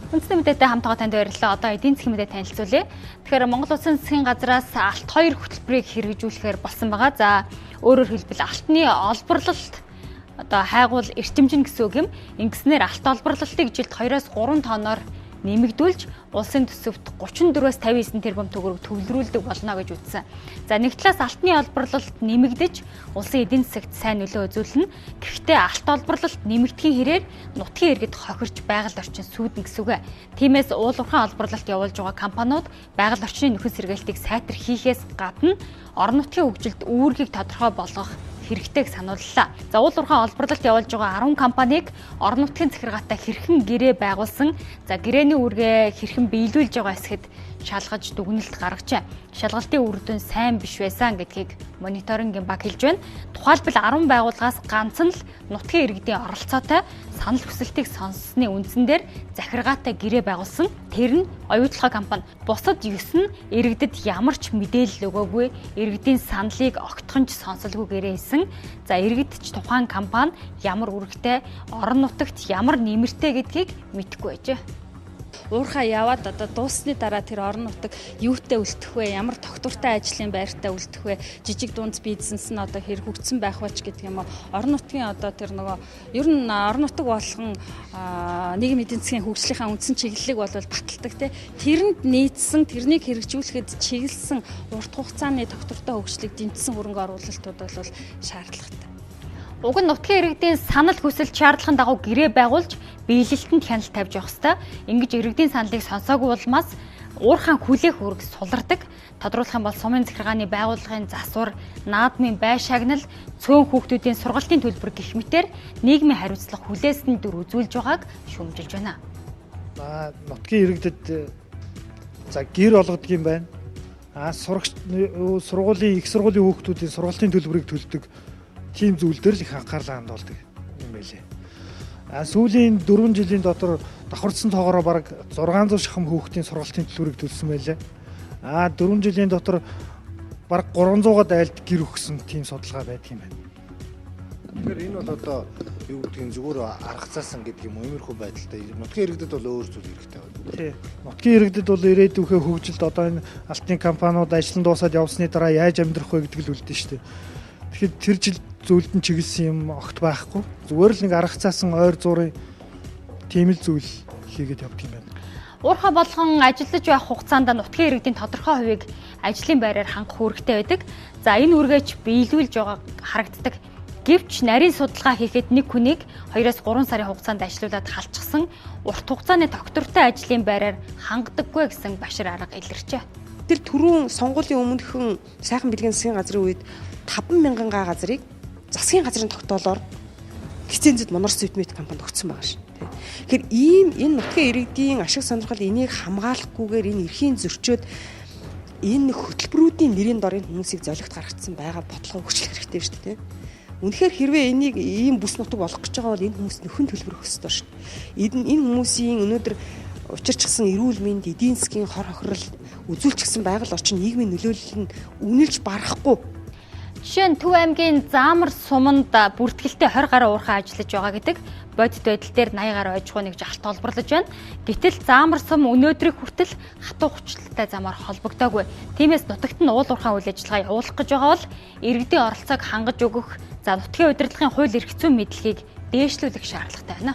Үндэсний мэдээтэй хамт байгаа танд баярлалаа. Одоо эдийн засгийн мэдээ танилцуулъя. Тэгэхээр Монгол Улсын засгийн газраас алт 2 хөтөлбөрийг хэрэгжүүлэхээр болсон байгаа. За, өөрөөр хэлбэл алтны олборлолт одоо хайгуул эрчимжин гэсэн үг юм. Ингэснээр алт олборлолтыг жилд 2-оос 3 тонноор нэмэгдүүлж улсын төсөвт 34-өөс 59 тэрбум төгрөг төвлөрүүлдэг болно гэж үзсэн. За, нэг талаас алтны олборлолт нэмэгдэж улсын эдийн засагт сайн нөлөө үзүүлнэ. Гэхдээ алт олборлолт нэмэгдэхийн хэрээр нутгийн иргэд хохирч байгаль орчин сүйдэн гэсэн үг. Тиймээс уулуурхайн олборлолт явуулж байгаа компаниуд байгаль орчны нөхөн сэргээлтийг сайтар хийхээс гадна орон нутгийн хөгжилд үүргийг тодорхой болгох хэрэгтэйг санууллаа. За, уулуурхайн олборлолт явуулж байгаа 10 компанийг орон нутгийн захиргаатай хэрхэн гэрээ байгуулсан, за гэрээний үүргээ хэрхэн биелүүлж байгаа хэсгэд шалгаж дүгнэлт гаргажээ. Шалгалтын үр дүн сайн биш байсан гэдгийг мониторингийн баг хэлж байна. Тухайлбал 10 байгууллагаас ганц нь л нутгийн иргэдийн оролцоотой санал хүсэлтийг сонссны үндсэн дээр захиргаатай гэрээ байгуулсан. Тэр нь оюутлогын компани. Бусад 9 нь иргэдэд ямар ч мэдээлэл өгөөгүй, иргэдийн саналыг огтхонч сонсолгүй гэрээ хийсэн. За, иргэд ч тухайн компани ямар үүрэгтэй, орон нутагт ямар нэмэртэй гэдгийг мэдэхгүй байжээ. Уурхаа яваад одоо дууссаны дараа тэр орон нутаг юутай үлдэх вэ? Ямар тогтвортой ажлын байртай үлдэх вэ? Жижиг дунд бизнес нь одоо хэр хөгжсөн байх вэ ч гэдэг юм уу? Орон нутгийн одоо тэр нөгөө ер нь орон нутаг болгон нийгмийн эдийн засгийн хөгжлийнхаа үндсэн чиглэлийг бол баталдаг те. Тэрэнд нийцсэн, тэрнийг хэрэгжүүлэхэд чиглэсэн урт хугацааны тогтвортой хөгжлийг дэмжсэн хөрөнгө оруулалтууд бол шаардлагатай. Уг нь нутгийн иргэдийн санал хүсэл шаардлагын дагуу гэрээ байгуулж биелэлтэнд хяналт тавьж явах ёстой. Ингэж иргэдийн саналыг сонсоогүй улмаас уурхаан хүлээх үүрэг сулардаг. Тодруулах юм бол сумын захиргааны байгууллагын засвар, наадмын бай шагнал, цөөн хүүхдүүдийн сургалтын төлбөр гэх мэтэр нийгмийн хариуцлага хүлээсэн дүр үзүүлж байгааг шүүмжилж байна. Нутгийн иргэдэд за гэр олгодог юм байна. Сурагч сургуулийн их сургуулийн хүүхдүүдийн сургалтын төлбөрийг төлдөг. Тийм зүйл дээр л их анхаарлаа хандуулдаг юм байлээ. Сүүлийн 4 жилийн дотор давхардсан тоогоороо бараг 600 шахам хүүхдийн сургалтын төлбөрийг төлсөн байлээ. 4 жилийн дотор бараг 300-аад айлд гэр өгсөн тийм судалгаа байдаг юм байна. Тэгэхээр энэ бол одоо юу гэдгийг зүгээр арга заасан гэдэг юм уу, иймэрхүү байдалтай. Нутгийн иргэдэд бол өөр зүйл хэрэгтэй байна. Тий. Нутгийн иргэдэд бол ирээдүйнхээ хөгжилд одоо энэ алтны компаниуд ажлын дуусаад явсны дараа яаж амьдрах вэ гэдэг л үлдэн шүү дээ. Тэгэхээр тэр жил зүйлд нь чиглэсэн юм огт байхгүй. Зүгээр л нэг арга заасан ойр зуурын тийм л зүйл хийгээд явдаг юм байна. Уурхай болгон ажиллаж байх хугацаанд нутгийн иргэдийн тодорхой хувийг ажлын байраар хангах үүрэгтэй байдаг. За, энэ үүргээч биелүүлж байгаа харагддаг. Гэвч нарийн судалгаа хийхэд нэг хүнийг 2-оос 3 сарын хугацаанд ажилуулад халчихсан урт хугацааны тогтвортой ажлын байраар хангадаггүй гэсэн башир арга илэрчээ. Тэр түрүүн сонгуулийн өмнөхөн сайхан бэлгийн засгийн газрын үед 5,000 га газрыг засгийн газрын тогтоолоор лицензэд Монорс Витмет компанид өгсөн байгаа шин. Тэгэхээр ийм энэ нутгийн иргэдийн ашиг сонирхол энийг хамгаалахгүйгээр энэ эрхийн зөрчөөд энэ хөтөлбөрүүдийн нэрийн дор энэ хүмүүсийг золигт гаргацсан байгаа бодлого өгчлөх хэрэгтэй шүү дээ. Үнэхээр хэрвээ энийг ийм бүс нутаг болгох гэж байгаа бол энэ хүмүүс нөхөн төлбөр өгөх ёстой шүү дээ. Энэ хүмүүсийн өнөөдөр учирчсан эрүүл мэнд, эдийн засгийн хор хохирол үзүүлчихсэн байгаль орчин нийгмийн нөлөөлөл нь үнэлж барахгүй. Жишээ нь Төв аймгийн Заамар суманд бүртгэлтэй 20 гаруй уурхай ажиллаж байгаа гэдэг бодит байдал дээр 80 гаруй аж ахуй нэгж алт олборлож байна. Гэтэл Заамар сум өнөөдрийг хүртэл хатуу хучлалтай замаар холбогдоогүй. Тиймээс нутагт нь уул уурхайн үйл ажиллагаа явуулах гэж байгаа бол иргэдийн оролцоог хангаж өгөх, за нутгийн удирдлагын хууль эрх зүйн мэдлэгийг дээшлүүлэх шаардлагатай байна.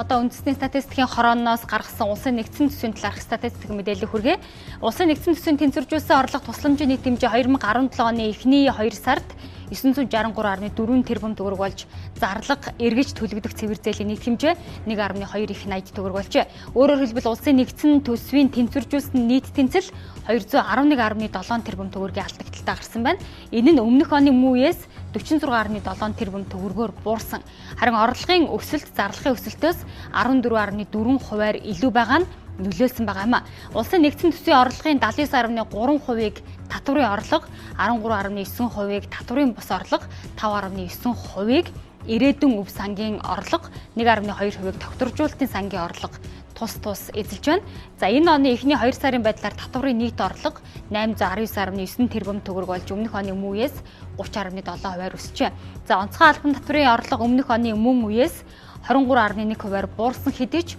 Одоо үндэсний статистикийн хорооноос гаргасан улсын нэгдсэн төсвийн талаарх статистик мэдээлэл хүргэе. Улсын нэгдсэн төсвийн тэнцвэржүүлсэн орлого тусламжийн нийт хэмжээ 2017 оны эхний 2 сард 963.4 тэрбум төгрөг болж зарлага эргэж төлөгдөх цэвэр зээлийн нийт хэмжээ 1.2 их 80 төгрөг болжээ. Өөрөөр хэлбэл улсын нэгдсэн төсвийн тэнцвэржүүлсэн нийт тэнцэл 211.7 тэрбум төгрөгийн алдагдaltaй гарсан байна. Энэ нь өмнөх оны мөн үеэс 46.7 тэрбум төгрөгөөр буурсан. Харин орлогын өсөлт зарлагын өсөлтөөс 14.4 хувиар илүү байгаа нь нөлөөлсөн байгаа юм а. Улсын нэгдсэн төсвийн орлогын 79.3%-ийг татврын орлого, 13.9%-ийг татврын бус орлого, 5.9%-ийг ирээдүйн өв сангийн орлого, 1.2%-ийг тогтворжуулалтын сангийн орлого тус тус эзэлж байна. За, энэ оны эхний 2 сарын байдлаар татврын нийт орлого 819.9 тэрбум төгрөг болж өмнөх оны өмнө үеэс 30.7%-аар өсжээ. За, онцгой албан татврын орлого өмнөх оны мөн үеэс 23.1%-аар буурсан хэдий ч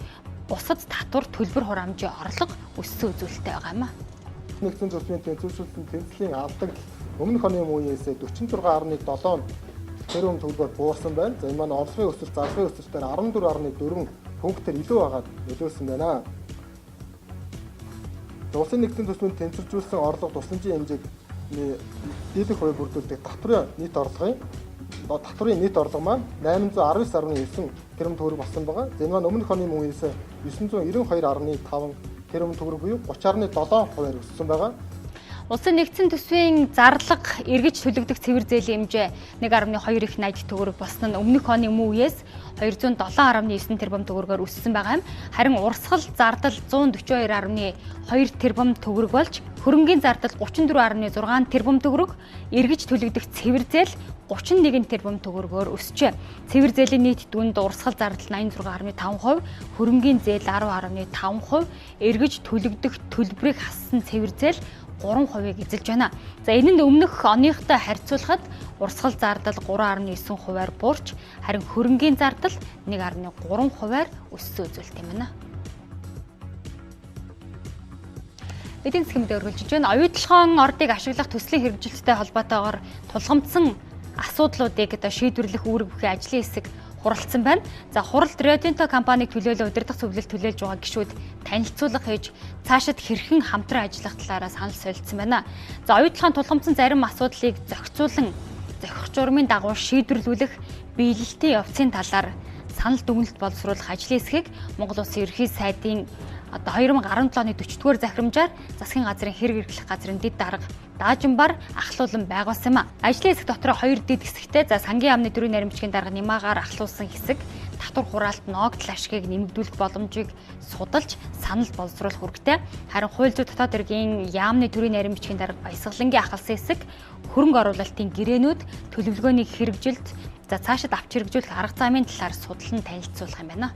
бусад татвар төлбөр хураамжийн орлого өссөн үзүүлэлттэй байгаа юм а. Нэгдсэн төсвийн тэнцвэржүүлсэн тэнцлийн алдагдал өмнөх оны үеэс 46.7 тэрбум төгрөгөөр буурсан байна. За энэ маань орлогын өсөлт, зарлагын өсөлтөөр 14.4 пунктээр илүү байгаад нөлөөлсөн байна. Улсын нэгдсэн төсвийн тэнцвэржүүлсэн орлого тусламжийн хэмжээний дийлэнх хувийг бүрдүүлдэг татварын нийт орлогын татварын нийт орлого маань 819.9 тэрбум төгрөг болсон байгаа. За энэ маань өмнөх оны үеэс 992.5 тэрбум төгрөг буюу 30.7%-аар өссөн байгаа. Улсын нэгдсэн төсвийн зарлага эргэж төлөгдөх цэвэр зээлийн хэмжээ 1.2 их 80 төгрөг болсон нь өмнөх оны мөн үеэс 207.9 тэрбум төгрөгөөр өссөн байгаа юм. Харин урсгал зардал 142.2 тэрбум төгрөг болж хөрөнгийн зардал 34.6 тэрбум төгрөг, эргэж төлөгдөх цэвэр зээл 31 тэрбум төгрөгөөр өсжээ. Цэвэр зээлийн нийт дүнд урсгал зардал 86.5%, хөрөнгийн зээл 10.5%, эргэж төлөгдөх төлбөрийг хассан цэвэр зээл 3%-ыг эзэлж байна. За энэ нь өмнөх оныхтой харьцуулахад урсгал зардал 3.9%-аар буурч, харин хөрөнгийн зардал 1.3%-аар өссөн үзүүлэлт юм байна. Эдийн засгийн мэдээ өргөлжиж байна. Оюутлогын ордыг ашиглах төслийн хэрэгжилттэй холбоотойгоор тулгамдсан асуудлуудыг одоо шийдвэрлэх үүрэг бүхий ажлын хэсэг хуралдсан байна. За хуралд Rio Tinto компаниг төлөөлөн удирдах зөвлөлд төлөөлж байгаа гишүүд танилцуулга хийж цаашид хэрхэн хамтран ажиллах талаараа санал солилцсон байна. За оюутлогын тулгамдсан зарим асуудлыг зохицуулан зохих журмын дагуу шийдвэрлүүлэх биелэлтийн явцын талаар санал дүгнэлт боловсруулах ажлын хэсгийг Монгол Улсын Ерөнхий сайдын одоо 2017 оны 40-р захирамжаар засгийн газрын хэрэг эрхлэх газрын дэд дарга Даажинбар ахлуулан байгуулсан юм а. Ажлын хэсэг дотор хоёр дэд хэсэгтэй за сангийн яамны дөрвийн нарийн бичгийн дарга Нимагаар ахлуулсан хэсэг татвар хураалт ноогдол ашгийг нэмэгдүүлэх боломжийг судалж санал боловсруулах үүрэгтэй. Харин хууль зүйн дотоод хэргийн яамны төрийн нарийн бичгийн дарга Баясгалангийн ахалсан хэсэг хөрөнгө оруулалтын гэрээнүүд төлөвлөгөөний хэрэгжилт за цаашид авч хэрэгжүүлэх арга замын талаар судлан танилцуулах юм байна.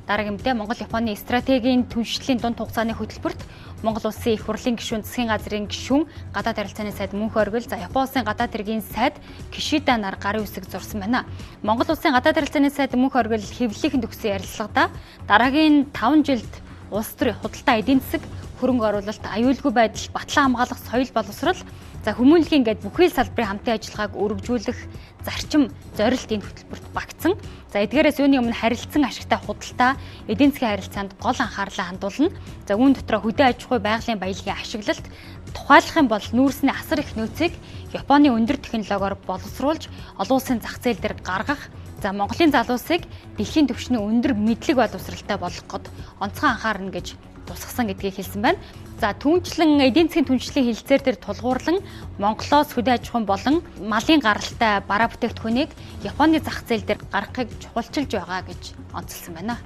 Дараагийн мэдээ Монгол Японы стратегийн түншлэлийн дунд хугацааны хөтөлбөрт Монгол Улсын их хурлын гишүүн, засгийн газрын гишүүн, гадаад харилцааны сайд Мөнх Оргил, за Япон улсын гадаад хэргийн сайд Кишида нар гарын үсэг зурсан байна. Монгол Улсын гадаад харилцааны сайд Мөнх Оргил хэвлэлийнхэнд өгсөн ярилцлагадаа дараагийн 5 жилд улс төрийн худалдаа эдийн засаг, хөрөнгө оруулалт, аюулгүй байдал, батлан хамгаалах, соёл боловсрол, за хүмүүнлэгийн гээд бүхий л салбарын хамтын ажиллагааг өргөжүүлэх зарчим зорилт энэ хөтөлбөрт багтсан. За эдгээрээс юуны өмнө харилцан ашигтай худалдаа, эдийн засгийн харилцаанд гол анхаарлаа хандуулна. За үүн дотроо хөдөө аж ахуй байгалийн баялагын ашиглалт тухайлах юм бол нүүрсний асар их нөөцийг Японы өндөр технологиор боловсруулж олон улсын зах зээл дээр гаргах, за Монголын залуусыг дэлхийн түвшний өндөр мэдлэг боловсралтай болгоход онцгой анхаарна гэж тусгасан гэдгийг хэлсэн байна. За түүнчлэн эдийн засгийн түншлэлийн хэлцээр дээр тулгуурлан Монголоос хөдөө аж ахуйн болон малын гаралтай бараа бүтээгдэхүүнийг Японы зах зээл дээр гаргахыг чухалчилж байгаа гэж онцлсон байна.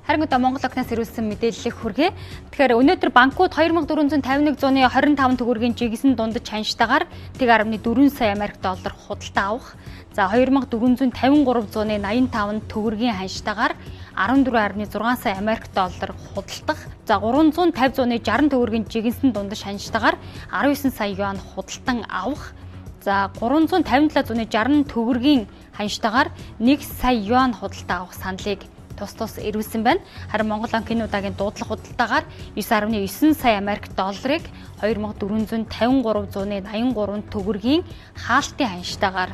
Харин одоо Монгол банкнаас ирүүлсэн мэдээллийг хүргэе. Тэгэхээр өнөөдөр банкуд 2451.25 төгрөгийн жигсэн дундаж ханштайгаар 1.4 сая Америк доллар худалдаа авах. За 2453.85 төгрөгийн ханштайгаар 14.6 сая Америк доллар худалдах. За 350.60 төгрөгийн жигсэн дундаж ханштайгаар 19 сая юан худалдан авах. За 357.60 төгрөгийн ханштайгаар 1 сая юан худалдаа авах саналыг тус эрүүлсэн байна. Харин Монгол банк энэ удаагийн дуудлага худалдаагаар 9.9 сая Америк долларыг 2453.83 төгрөгийн хаалтын ханштайгаар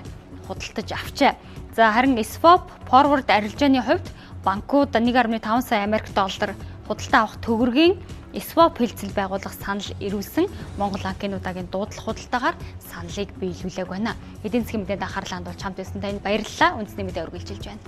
худалдаж авчээ. За харин swap forward арилжааны хувьд банкуд 1.5 сая Америк доллар худалдаа авах төгрөгийн swap хэлцэл байгуулах санал эрүүлсэн. Монгол банкын удаагийн дуудлага худалдаагаар саналыг биелүүлээг байна. Эдийн засгийн мэдээнд анхаарлаа хандуулж хамт байсан танд баярлалаа. Үндэсний мэдээ үргэлжилж байна.